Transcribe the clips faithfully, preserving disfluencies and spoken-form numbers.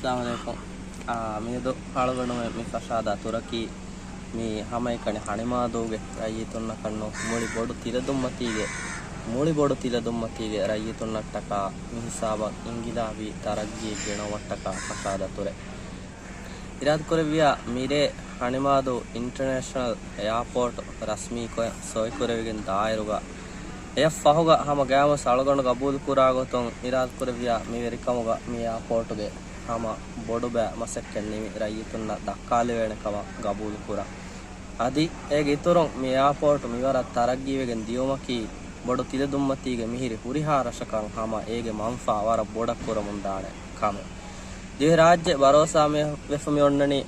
އައްސަލާމު ޢަލައިކުމް. އާ، މިއަދު އަޅުގަނޑުމެން މި ފަށާދާ ތުރަކީ މި ހަމައެކަނި ހަނިމާދޫގެ ރައްޔިތުންނަކަށްނު މުޅި ބޮޑު ތިލަދުންމަތީގެ، މުޅި ބޮޑު ތިލަދުންމަތީގެ ރައްޔިތުންނަށްޓަކާ މި ހިސާބަށް އިންގިލާބީ ތަރައްގީ ގެނައުމަށްޓަކާ ފަށާދާ ތުރެއް. އިރާދަކުރެއްވިޔާ މިރޭ ހަނިމާދޫ އިންޓަރނޭޝަނަލް އެއާޕޯޓް ރަސްމީކޮށް ސޮއިކުރެވިގެން ދާއިރުގަ އެއަށް ފަހުގަ ހަމަ ގައިމުވެސް އަޅުގަނޑު ގަބޫލުކުރާ ގޮތުން އިރާދަކުރެއްވިޔާ މި ވެރިކަމުގަ މި އެއާޕޯޓުގެ ހަމަ ބޮޑުބައި މަސައްކަތް ނިމި ރައްޔިތުންނަށް ދައްކާލެވޭނެ ކަމަށް ގަބޫލުކުރަން. އަދި އޭގެ އިތުރުން މި އެއާޕޯޓް މިވަރަށް ތަރައްގީވެގެން ދިޔުމަކީ ބޮޑު ތިލަދުންމަތީގެ މިހިރި ހުރިހާ ރަށަކަށް ހަމަ އޭގެ މަންފާ ވަރަށް ބޮޑަށް ކުރަމުންދާނެ ކަމެއް. ދިވެހިރާއްޖެ ބަރޯސާ މެ-، ވެފަ މި އޮންނަނީ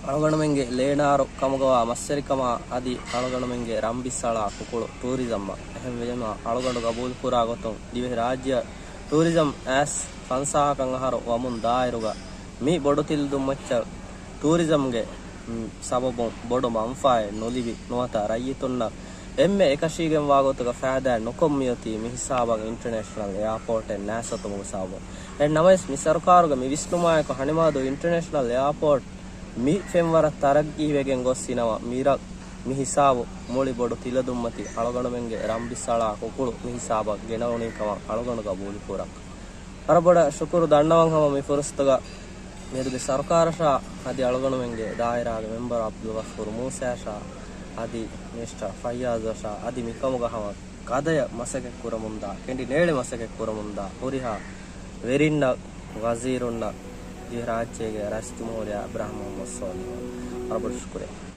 އަޅުގަނޑުމެންގެ ލޭނާރު ކަމުގަވާ މަސްވެރިކަމާ އަދި އަޅުގަނޑުމެންގެ ރަންބިއްސަޅާ ކުކުޅު ޓޫރިޒަމްއަށް. އެހެންވީމަ އަޅުގަނޑު ގަބޫލުކުރާ ގޮތުން ދިވެހިރާއްޖެއަށް ޓޫރިޒަމް އައިސް ފަންސާހަކަށް އަހަރު ވަމުން ދާއިރުގަ މި ބޮޑު ތިލަދުންމައްޗަށް ޓޫރިޒަމްގެ، މް، ސަބަބުން ބޮޑު މަންފާއެއް ނުލިބި ނުވަތަ ރައްޔިތުންނަށް އެންމެ އެކަށީގެންވާ ގޮތުގަ ފައިދާއެއް ނުކޮށް މިއޮތީ މި ހިސާބަށް އިންޓަރނޭޝަނަލް އެއާޕޯޓެއް ނާސަތުމުގެ ސަބަބުން. އެހެން ނަމަވެސް މި ސަރުކާރުގެ މި ވިސްނުމާއެކު ހަނިމާދޫ އިންޓަރނޭޝަނަލް އެއާޕޯޓް މި ފެންވަރަށް ތަރައްގީވެގެން ގޮސް އިނަމަ މިރަށް މި ހިސާބު މުޅި ބޮޑު ތިލަދުންމަތި އަޅުގަނޑުމެންގެ ރަންބިއްސަޅާ ކުކުޅު މި ހިސާބަށް ގެނައުނީ ކަމަށް އަޅުގަނޑު ގަބޫލުކުރަން. ވަރަށް ބޮޑަށް ޝުކުރު ދަންނަވަން ހަމަ މި ފުރުސަތުގަ މިއަދުގެ ސަރުކާރަށާ އަދި އަޅުގަނޑުމެންގެ ދާއިރާގެ މެމްބަރ އަބްދުލްޣަފޫރު މޫސާއަށާ އަދި މިނިސްޓަރ ފައްޔާޒަށާ އަދި މިކަމުގަ ހަމަ ގަދަޔަށް މަސައްކަތް ކުރަމުންދާ، ކެނޑި ނޭޅި މަސައްކަތް ކުރަމުންދާ ހުރިހާ ވެރިންނަށް، ވަޒީރުންނަށް، ދިވެހިރާއްޖޭގެ ރައީސްޖުމްހޫރިއްޔާ އިބްރާހިމް މުޙައްމަދު ޞާލިޙަށް ވަރަށް ބޮޑަށް ޝުކުރިއްޔާ.